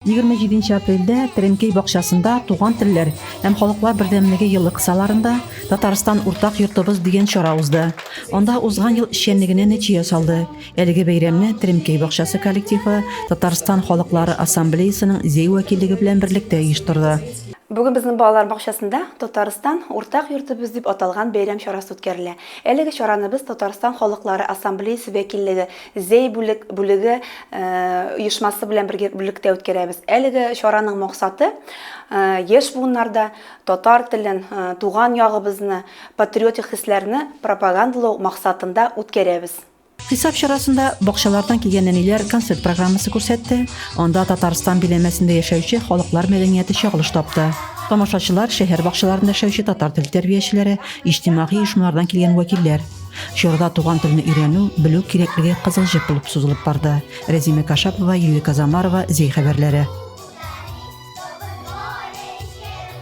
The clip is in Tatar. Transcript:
27 апрельдә Теремкәй бакчасында Туган телләр һәм халыклар бердәмлеге елы кысаларында Татарстан уртак йортыбыз дигән чара узды. Анда узган ел эшчәнлегенә нәтиҗә ясалды. Әлеге бәйрәмне Теремкәй бакчасы коллективы Татарстан халыклары ассамблеясының Зәй вәкиллеге белән берлектә оештырды. Бүген безнең балалар бакчасында Татарстан, уртак йортыбыз дип аталган бәйрәм чарасы үткәрелә. Әлеге чараны без Татарстан халыклары ассамблеясе вәкиллеге Зәй бүлек бүлеге оешмасы белән бергә берлектә үткәрәбез. Әлеге чараның максаты, яшь буыннарда татар телен, туган ягыбызны, патриотик хисләрне пропагандалау максатында үткәрәбез. Хисап чарасында бакчалардан килгән нәниләр концерт программасы күрсәтте, анда Татарстан биләмәсендә яшәүче халыклар мәдәнияте чагылыш тапты. Тамашачылар, шәһәр бакчаларында эшләүче татар теле тәрбиячеләре, иҗтимагый оешмалардан килгән вәкилләр. Чарада туган телне өйрәнү, белү кирәклеге кызыл җеп булып сузылып барды. Рәзимә Кашапова, Юлия Казамарова, Зәй хәбәрләре.